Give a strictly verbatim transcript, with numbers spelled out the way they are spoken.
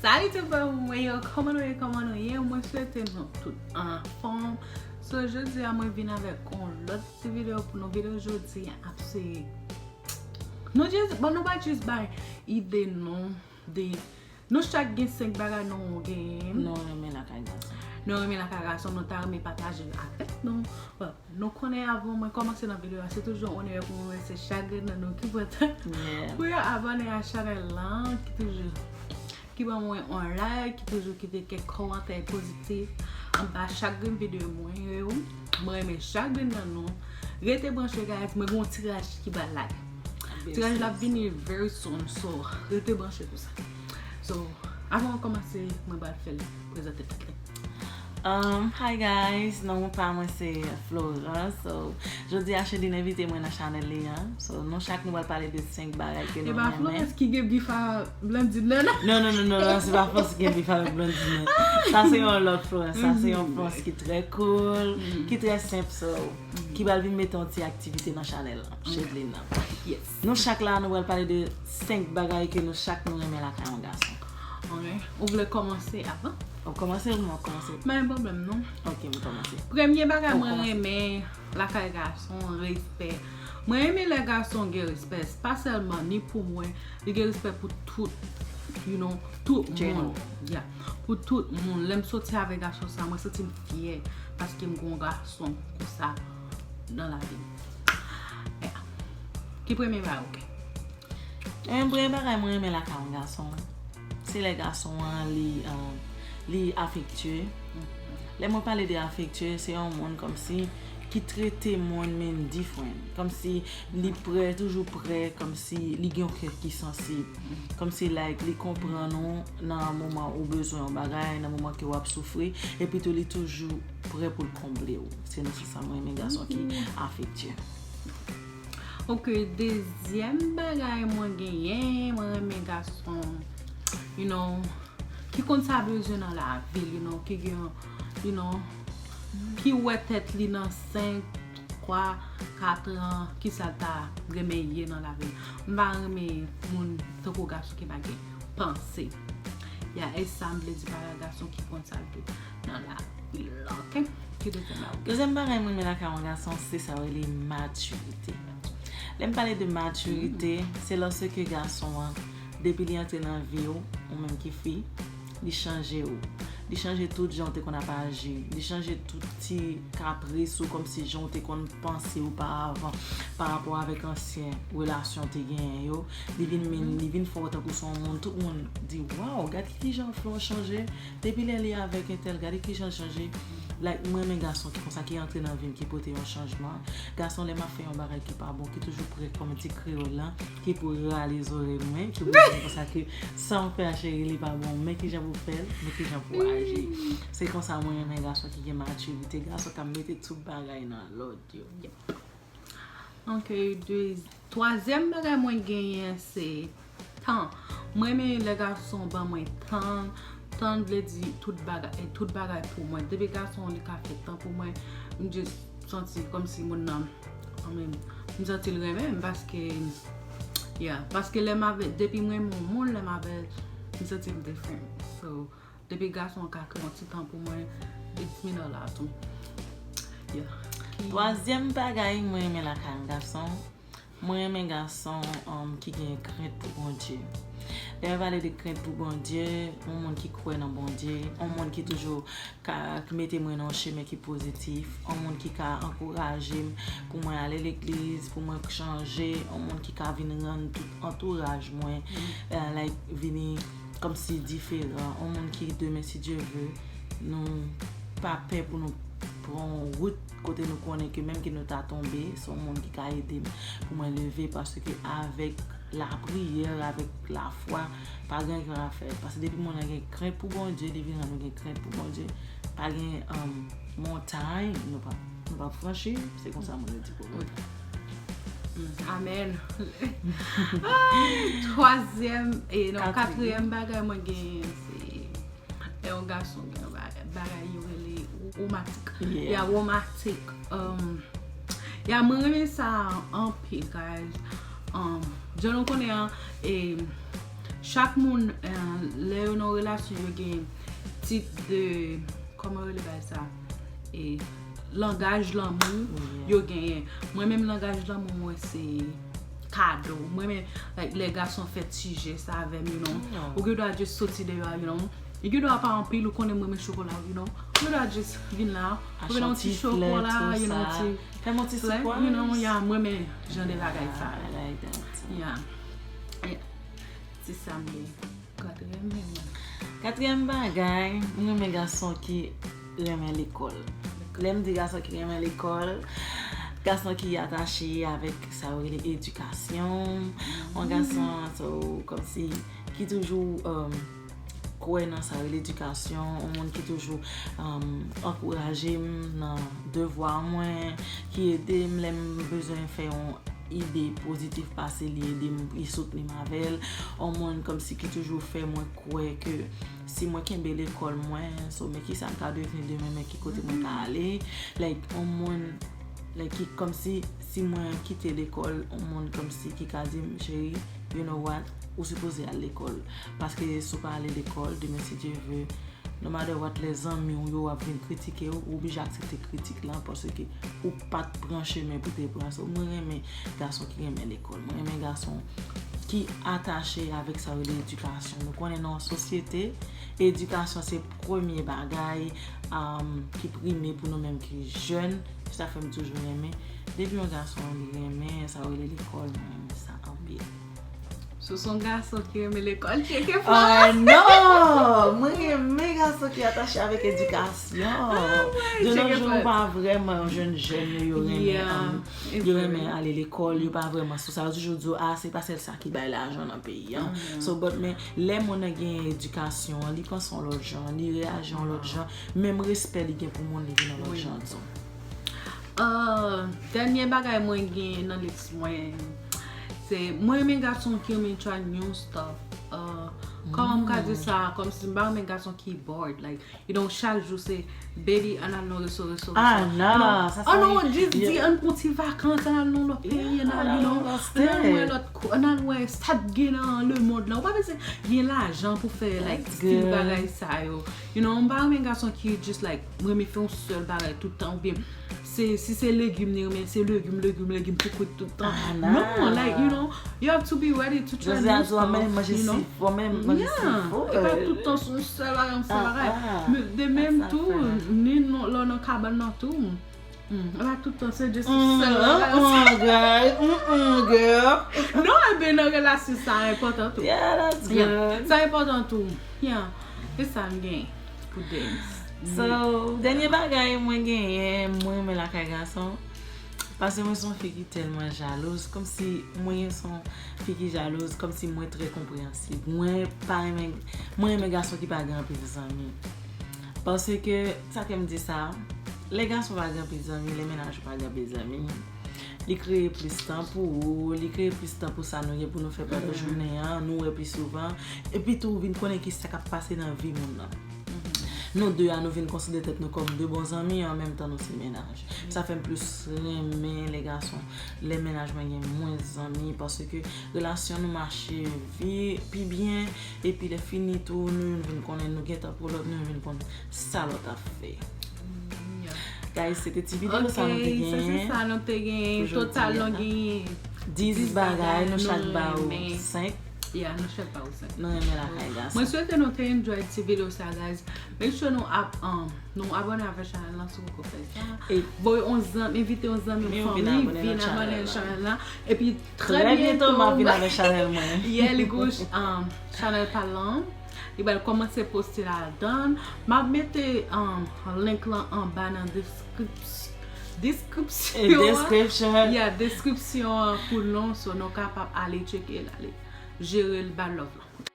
Salut tout bon, mwen yo, kòman nou ye, kòman nou ye? Mwen swete nou tout anfòm. So, jodi a mwen vin avèk yon lòt ti videyo pou nou. Videyo jodi a ap se nou just, bon, nou pa just bay ide non de nou chak gen senk bagay nou genyen. Nou renmen lakay gason. Nou renmen lakay gason, nou ta renmen pataje avèk nou. Bon, nou konnen avan mwen kòmanse nan videyo a, se toujou yon onè pou mwen remèsye chak grenn nan nou ki pran tan pou yo abòne a chanèl lan, ki toujou, ki ban mwen yon like, ki toujou kite kèk kòmantè pozitif anba chak grenn videyo mwen yo. Mwen renmen chak grenn nan nou. Rete branche, guys, mwen gen yon tiraj ki pral lage. Tiraj la ap vini very soon, so rete branche pou sa. So, avan mwen kòmanse, mwen pral fè l prezante tèt li. Um, hi guys, non pa mwen se Florence. So, jodi a Shedline envite mwen nan chanèl li an. So, nou chak nou pral pale de senk bagay ke nou renmen. E pa Florence ki gen bif a Blandine nan, non? Non, non, non, non, non, se pa Florence ki gen bif avèk Blandine nan. Sa se yon lòt Florence. Sa se yon Florence ki trè cool, ki trè senp, so, ki pral vin mete yon ti aktivite nan chanèl lan, Shedline nan. Yes. Nou chak la, nou pral pale de senk bagay ke nou chak nou renmen lakay yon gason. Ok. Ou vle kòmanse avan? Ou kòmanse ou mwen kòmanse? Men pwoblèm non. Ok, m kòmanse. Premye bagay mwen renmen lakay gason, respè. Mwen renmen lè gason gen respè, pa sèlman ni pou mwen, li gen respè pou tout, you know, tout moun. Yeah. Pou tout moun. Lè m soti avèk gason sa, mwen santi m fyè paske m gen yon gason konsa nan lavi m. Yeah. Ki premye bagay ou gen? Enben, premye bagay mwen renmen lakay yon gason, se lè gason an li, um, li afektye. Lè mwen pale de afektye, se yon moun kòmsi ki trete moun men different. Kòmsi li prè, toujou prè, kòmsi li gen yon kè ki sansib. Kòmsi, like, li konprann ou nan moman ou bezwen yon bagay, nan moman ke w ap soufri, epi tou li toujou prè pou l konble w. Se nan sans sa mwen renmen gason ki afektye. Ok, dezyèm bagay mwen genyen, mwen renmen gason, you know, ki konn sa bezwen nan lavi l, you know, ki gen, you know, ki wè tèt li nan senk, twa, kat an, ki sa l ta renmen ye nan lavi l. M pa renmen moun tankou gason ki pa gen panse. Ya, e sa m vle di pa la gason ki konn sa l vle nan lavi l, ok? Ki dezyèm bagay? Dezyèm bagay mwen renmen lakay yon gason, se sa yo rele matirite. Lè m pale de matirite, se lòske gason an, depi li antre nan vi w, ou menm ki fi, li chanje w. Li chanje tout jan w te konn ap aji. Li chanje tout ti kapris ou, kòmsi jan w te konn panse oparavan, pa rapò avèk ansyen relasyon w te genyen yo. Li vin men, li vin fè w tankou se yon moun, tout moun di, "Waw, gade kijan Flo chanje. Depi lè li avèk entèl, gade kijan l chanje." Like, mwen renmen gason ki konsa, ki antre nan vi m, ki pote yon chanjman. Gason, lè m ap fè yon bagay ki pa bon, ki toujou prè kòm ti kreyòl lan, ki pou rale zòrèy mwen, ki pou di konsa ke sa w fè a, cheri, li pa bon, men kijan pou fè l, men kijan pou aji. Se konsa mwen renmen gason ki gen matirite, gason k ap mete tout bagay nan lòd yo. Ok, de, twazyèm bagay mwen genyen se tan. Mwen renmen lè gason ban mwen tan. Tan vle di tout bagay, tout bagay pou mwen. Depi gason li ka fè tan pou mwen, m just santi kòmsi moun nan, I mean, m santi l renmen m paske, yeah, paske lè m avè, depi mwen renmen yon moun, lè m avè l, m santi m different. So, depi gason an ka kre yon ti tan pou mwen, it's mean a lot to me. Yeah. Twazyèm bagay mwen renmen lakay yon gason, mwen renmen gason, um, ki gen krent pou Bondye. Lè mwen pale de krent pou Bondye, yon moun ki kwè nan Bondye, yon moun ki toujou ka, ki mete mwen nan yon chemen ki pozitif, yon moun ki ka ankouraje m pou mwen ale legliz, pou mwen chanje, yon moun ki ka vin rann tout antouraj mwen, eh, like, vini kòmsi diferan, yon moun ki demen, si Dye vle, nou pa pè pou nou pran yon wout kote nou konnen ke menm ke nou ta tonbe, se yon moun ki ka ede m pou mwen leve, paske avèk lapriyè, avèk lafwa, pa gen anyen ki pa ka fèt. Paske depi moun nan gen krent pou Bondye, li vin rann nou gen krent pou Bondye. Pa gen, um, montay nou pa, nou pa franchi, se konsa moun yo di pou mwen. Mm, amèn. Ah, twazyèm, e non, katriyèm bagay mwen genyen, se lè yon gason gen yon bagay, bagay yo rele womatik. Yeah, womatik. Um, yeah, mwen renmen sa anpil, guys. Um, jan nou konnen an, e, Chak moun, eh, lè yo nan relasyon, yo gen tip de, kòman yo rele bagay sa? E langaj lanmou yo genyen. Mwen menm, langaj lanmou mwen se kado. Mwen menm, like, lè gason fè ti jès avè m, you know. Ou gen dwa just soti deyò, you know. Li gen dwa pa anpil, ou konnen mwen renmen chokola, you know. Ou gen dwa just vin la, ou vin yon ti chokola, you know, ti flè, you know, yeah, mwen renmen jan de bagay sa. Yeah. Yeah. Se sa m gen. Katriyèm bagay. Katriyèm bagay, m renmen gason ki renmen lekòl. Lè m di gason ki renmen lekòl, gason ki atache avèk sa yo rele edikasyon. Yon gason, so, kòmsi, ki toujou, um, kwè nan sa yo rele edikasyon, yon moun ki toujou, um, ankouraje m nan devwa mwen, ki ede m lè m bezwen fè yon ide pozitif pase, li ede m, li soutni m avè l. Yon moun kòmsi ki toujou fè mwen kwè ke si mwen kenbe lekòl mwen, so men kisa m ka devni demen, men ki kote mwen ka ale. Like, yon moun, like, ki kòmsi si mwen kite lekòl, yon moun kòmsi ki ka di m, "Cheri, you know what, ou sipoze al lekòl." Paske si w pa ale lekòl, demen, si Dye ve, no matter what, lè zanmi w yo ap vin kritike w, ou oblije aksepte kritik lan, paske ou pa t pran chemen pou te pran. So, mwen renmen gason ki renmen lekòl. Mwen renmen gason ki atache avèk sa yo rele edikasyon. Nou konnen nan yon sosyete, edikasyon se premye bagay, um, ki prime pou nou menm ki jèn. Se sa fè m toujou renmen. Depi yon gason li renmen sa yo rele lekòl, mwen renmen sa anpil. Si w se yon gason ki renmen lekòl, tcheke fò. Oh non! Mwen renmen gason ki atache avèk edikasyon. De nos jours, nou pa vrèman yon jèn jèn yo, yo renmen, um, yo renmen ale lekòl, yo pa vrèman sou sa. Yo toujou di w, "Ah, se pa sèl sa ki bay lajan nan peyi an." So, but, men, lè moun nan gen edikasyon, li panse yon lòt jan, li reyaji yon lòt jan, menm respè li gen pou moun, li vin yon lòt jan tou. Uh, dènye bagay mwen gen nan lis mwen, se mwen renmen gason ki renmen try new stuff. Uh, kòman m ka di sa? Kòmsi m pa renmen gason ki bored. Like, you know, chak jou se, "Baby, ann al nan reso, reso, reso." Ah non, sa se... Oh non, just di, "Ann pran ti vakans, ann al nan lòt peyi, ann al, you know, ann al wè lòt, ann al wè sa k gen nan lemonn lan." Ou pa bezwen gen lajan pou fè, like, stil bagay sa yo. You know, m pa renmen gason ki just, like, renmen fè yon sèl bagay tout tan, oubyen se, si se legim li renmen, se legim, legim, legim pou kwit tout tan. Ah non, like, you know, you have to be ready to try new stuff, you know. Yeah, e pa tout tan se yon sèl bagay, yon sèl bagay. Men de menm tou, ni lè w nan kabann nan tou, e pa tout tan se just yon sèl bagay. Non, ebyen nan relasyon sa enpòtan tou. Yeah, that's good. Sa enpòtan tou. Yeah. E sa m gen pou Dens. So, dènye bagay mwen genyen, mwen renmen lakay gason. Paske mwen se yon fi ki tèlman jalouz, kòmsi mwen se yon fi ki jalouz, kòmsi mwen trè konpreyansib. Mwen pa renmen, mwen renmen gason ki pa gen anpil zanmi. Paske, sa ke m di sa, lè gason pa gen anpil zanmi, lè mennaj ou pa gen anpil zanmi, li kreye plis tan pou ou, li kreye plis tan pou sa nou gen pou nou fè pandan jounen an, nou wè pi souvan, epi tou ou vin konnen ki sa k ap pase nan vi moun nan. Nou de a, nou vin konsidere tèt nou kòm de bon zanmi, an menm tan nou se mennaj. Sa fè m plis renmen lè gason, lè mennaj mwen gen mwens zanmi, paske relasyon nou mache vi-, pi byen, epi lè fini tou, nou youn vin konnen nou gen tan pou lòt, nou youn vin konn sa lòt ap fè. Guys, se te ti videyo sa nou te genyen. Ok, sa se sa nou te genyen. Total nou genyen dis bagay, nou chak ba ou senk. Yeah, nou chak ba ou senk. Nou renmen lakay gason. Mwen swete nou te enjoy ti videyo sa, guys. Make sure nou ap, um, nou abòne avèk chanèl lan si w poko fè sa. Voye yon zanmi, envite yon zanmi, yon fanmi, vin abòne avèk chanèl lan. Epi trè byento m ap vin avèk chanèl mwen. Yeah, li gwo, um, chanèl pa l lan. Li pral kòmanse poste ladan. M ap mete, um, link lan anba nan description. Description. Yeah, description an pou nou, so nou kapab ale tcheke l, ale jere l, ba love lan.